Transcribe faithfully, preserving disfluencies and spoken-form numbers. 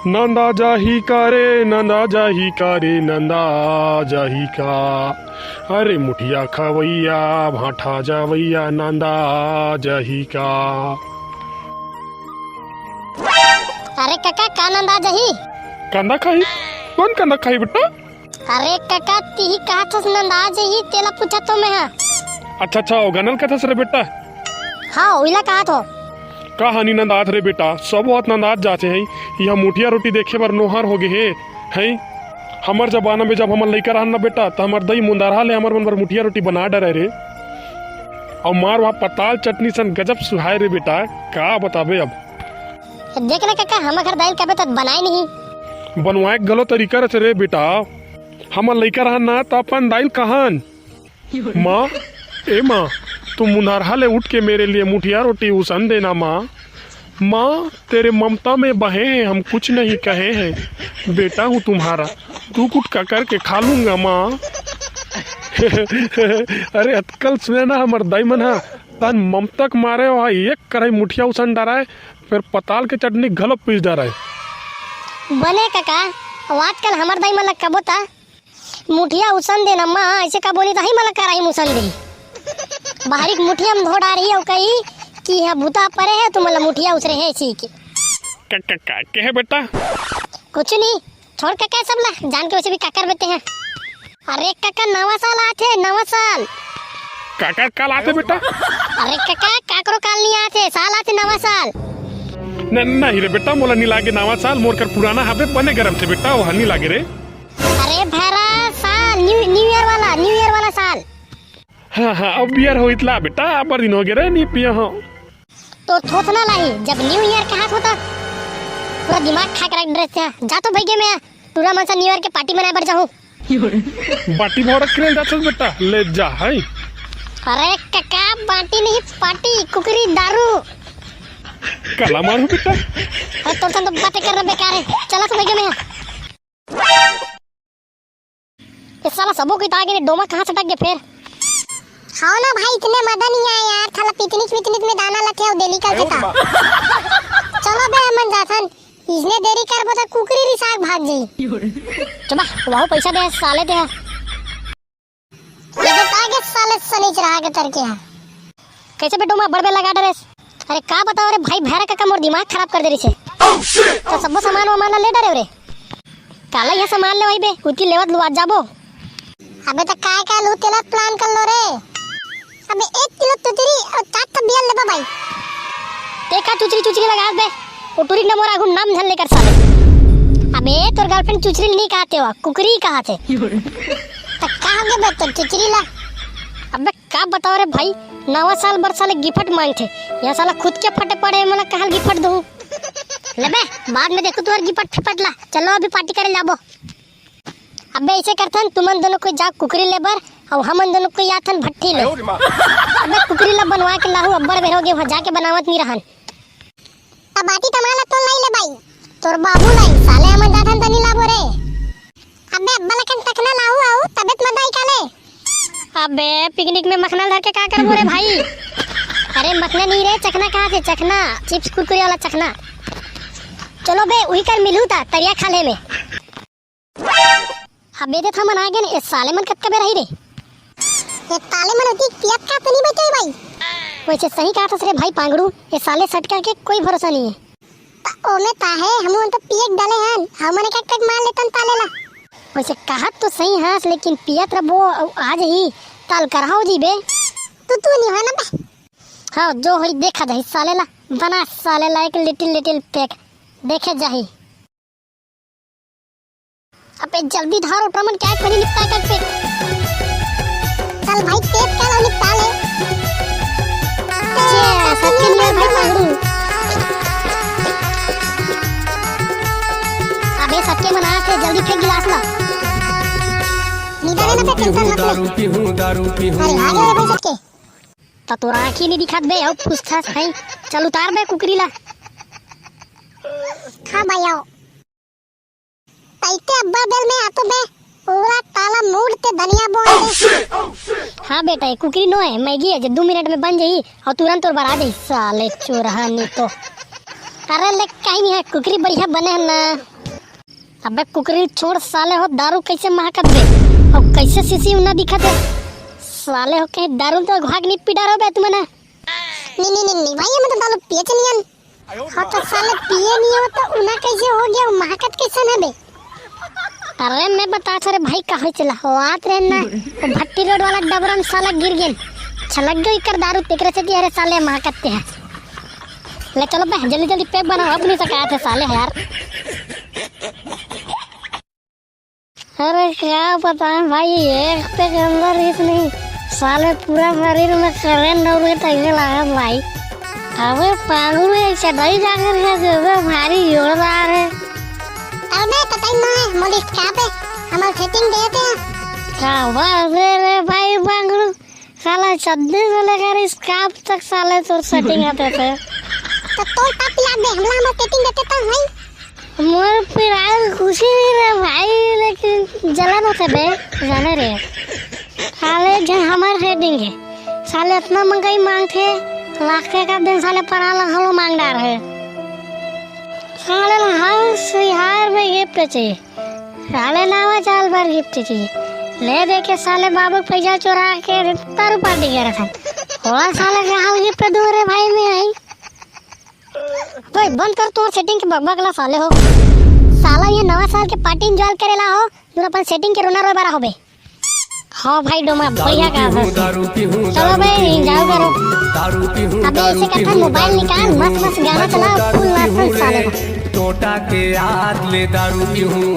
नंदा जाही का रे, नंदा जाही का रे, नंदा जाही का। अरे मुठिया खवैया, भांठा जवैया, नंदा जाही का। अरे कका, का नंदा जाही? कांदा खाही? कौन कांदा खाही बेटा? अरे कका, तिही कहत हस नंदा जाही, तेला पूछत हो मैं हा। अच्छा, अच्छा, ओ गनल कहत हस रे बेटा? हाँ, ओइला कहत हो। का हानि नंदात रे बेटा, सब वक्त नंदात जाते हैं। यह मुठिया रोटी देखे बर नोहर हो गे हे, हैं? हमर जमाना में जब हमन लइका रहन ना बेटा, त हमर दई मुंदारहा ले हमर मन बर मुठिया रोटी बना डरे रे। अउ मार वहाँ पताल चटनी सन गजब सुहाए रे बेटा, का बताबे अब। देख ना कका, हमर घर दाई ल कबे तक बनाए नहीं। बनवाए के घलो तरीका रच रे बेटा, हमन लइका रहन ना त अपन दाई ल कहन, माँ, ए माँ, तुम मुंदारहा ले उठ के मेरे लिए मुठिया रोटी उसन देना माँ। माँ, तेरे ममता में बहे हैं हम, कुछ नहीं कहे हैं। बेटा हूँ तुम्हारा, दू गुटका करके खा लूंगा माँ। अरे अतकल सुने ना हमर दाई मन हा, तन ममता के मारे वहाँ एक कढ़ाई मुठिया उसन डराए, फिर पताल के चटनी घलो पीस डराए। बने कका, अउ आजकल हमर दाई मन ला कबो ता मुठिया उसन देना माँ, ऐसे का बोली, तही मला कराही मुसन दे। बाहरी के मुठिया में धो डारही अउ कही कि यह बुता परे है, तुमन ला मुठिया उसरे है, ऐसी के। का, का, का, के है बेटा? कुछ नहीं, छोड़ कका सब ला, जान के वैसे भी काकर बेटे हैं। अरे कका, नवा साल आथे, नवा साल। काकर काल आथे बेटा? अरे कका, काकरो काल नहीं आथे, साल आथे, नवा साल। न-, नहीं रे बेटा, मोला नहीं लागे नवा साल, मोर कर पुराना हबे, बने गरम थे बेटा, वह नहीं लागे रे। अरे भैरा साल, न्यू, न्यू ईयर वाला, न्यू ईयर वाला साल। हाँ, हाँ, अब बियर हो इतला बेटा, अब्बड़ दिन हो गए रे, नहीं पिया हो। तो थोथना लाही, जब न्यू ईयर कहा थो तब पूरा दिमाग खा के रख ड्रेस थे। जा तो भैया मैं टूरा मनसा न्यू ईयर के पार्टी मनाए बर जाहूँ। बाटी भौरा के लेल जाथस बेटा, ले जा, है। अरे कका, बाटी नहीं पार्टी, कुकरी, दारू। काला मारू बेटा। अरे तोर संग तो बातें करना बेकार है, चला तो भैया मैं। ये साला सबो के तागे ने डोमा कहाँ सटक गए फेर? हाँ ना भाई, इतने मजा नहीं आया यार, थाला पिकनिक विकनिक में दाना लथे हो डेली कल से था। चलो बे, हमन जाथन, इसने देरी करबो तो कुकरी रिसाग भाग जाई। चुप बा, वहू पैसा दे, साले दे। ये तो तागे साले सनीच रहा के तरके है। कैसे बेटो माँ बड़बे लगा डरेस? अरे का बताओ रे भाई, भैरा कका मोर दिमाग खराब कर दे रही से। तो सबो सामान वामान ला ले डरे रे। काला यह सामान ले भाई बे, उतकी लेवत लुआत जाबो। अबे तो काय काय लू तेला प्लान कर लो रे। अबे एक किलो चुचरी और चार ठो बियर लेबा भाई। ते का चुचरी चुचरी लगा बे, वो टूरी न मोर आगू नाम झन लेकर साले। अबे तोर गर्लफ्रेंड चुचरी नहीं कहते हो, कुकरी कहते। तो का हो गया बे तो चुचरी ला? अबे का बताओ रे भाई, नवा साल बर साले गिफ्ट मांगथे। यह साला खुद के फटे पड़े हे, मोला कहल गिफ्ट दूँ। ले बे, बाद में देखो तुहर गिफ्ट फिपट ला। चलो अभी पार्टी करे जाबो। अबे ऐसे करथन, तुमन दोनों कोई जा कुकरी ले बर, अउ हमन दोनों कोई आथन भट्ठी ले। अबे कुकरी ला बनवा के लाहू, अब्बड़ बेर हो गए वहाँ जाके बनावत नहीं रहन। त बाटी तमाला तो लाई ले बाई, तोर बाबू लाई, साले हमन जाथन तनी लाबो रे। अबे अब्बा लखन टकना लाहू आऊ, तबेत मदाई काले। अबे पिकनिक में मखना धर के का करबो रे भाई? अरे मखना नहीं रे, चखना कहा थे, चखना, चिप्स कुरकुरे वाला चखना। चलो बे, उही कर मिलू ता तरिया खाले में। अबे दे थमन आ गेन, ए साले मन कतका बेर आही रे? ए ताले मन ओती पियत का तो नहीं बचे भाई? वैसे सही कहा था रे भाई पांगड़ू, ए साले सटका के कोई भरोसा नहीं है। त ओमे ता है, हमन तो पियक डले हन, हमन एक एक मार लेतन ताले ला। वैसे कहत तो सही हस, लेकिन पियत रबो अउ आज ही ताल करहाओ जी बे। तू, तू नहीं हो ना बे। हाँ, जो होई देखा जाही साले ला, बना साले ला एक लिटिल लिटिल पैक, देखे जाही। अबे जल्दी धार उठा मन, क्या एक पहले निपटा कर पे। चल भाई, तेज कर और निपटा ले। अच्छा, सच्ची नहीं है भाई पागलू। अबे सच्चे मना थे, जल्दी फेंक गिलास ला। निदाने ना पे टेंशन मत ले। दारू पीहूँ, दारू पीहूँ। अरे आ गए भाई सच्चे। त तोर आँखी नहीं दिखात बे, अउ फुसफास है। चल उतार बे कुकरी ला। हाँ भाई आओ। तैते अब्बा बेल में आतो बे, पूरा ताला मूड़ ते धनिया बोल दे। हाँ बेटा, ये कुकरी नो है, मैगी है, जो दो मिनट में बन जाई और तुरंत तोर बर आ जाई, साले चोरहा नहीं तो। अरे ले, कहीं नहीं है, कुकरी बढ़िया बने है ना। अबे कुकरी छोड़ साले हो, दारू कैसे महकत बे? और कैसे सीसी उन्ना दिखत है? साले हो, कहीं दारू तो घाक नहीं पी डारो बे तुमने? नहीं, नहीं, नहीं, नहीं, भाई, ये मैं तो दारू पिए च नहीं हन। हाँ, तो साले पिए नहीं हो तो उन्ना कैसे हो गया? महकत कैसे ना बे? अरे मैं बता, अरे भाई, कहाँ चला हो आत रहे ना, वो भट्टी रोड वाला डबरा में साला गिर गेन, छलक गई कर दारू, तेकरे से कि अरे साले महकत ते है। ले चलो बे, जल्दी जल्दी पैक बनाओ, अपनी शिकायत है साले यार। अरे क्या बताएं भाई, एक पैक अंदर इसने साले पूरा शरीर में करंट और ये तैसे लागत भाई। अबे पागल है, चटाई जाकर के जो बे भारी जोरदार है। अबे कतई ना है, मोर स्कार्फ है, हमर सेटिंग दे दे। क्या बात है रे भाई पागलू, साला चड्डी से लेकर स्कार्फ तक साले तोर सेटिंग आते थे। तो तोर का पिला दे, हमला हमर सेटिंग देते तो भाई। मोर पिराए खुशी नहीं रे भाई, लेकिन जलन होते बे, जाने रे। साले जन हमर सेटिंग है, साले इतना महंगाई मांगते, लाख के का दिन साले पढ़ा ला हलो मांग डार है। साले ला हर सिहार में गिफ्ट चाहिए, साले नावा चाल भर गिफ्ट चाहिए। ले दे के साले बाबू पैसा चुरा के तारू पार्टी कर रखा। और साले के हाल गिफ्ट दूं रे भाई मैं आई। ओए, बंद कर तोर सेटिंग के बकबक ला साले हो। साला ये नवा साल के पार्टी एंजॉय करेला हो, तू अपन सेटिंग के रोना रोए बारा होबे। हाँ भाई डोमा, बढ़िया काम है। चलो भाई, एंजॉय करो। अबे इसे कहता मोबाइल निकाल, मस्त मस्त गाना चला, फुल नाच साले हो। टोटा के याद ले दारू पीहूँ,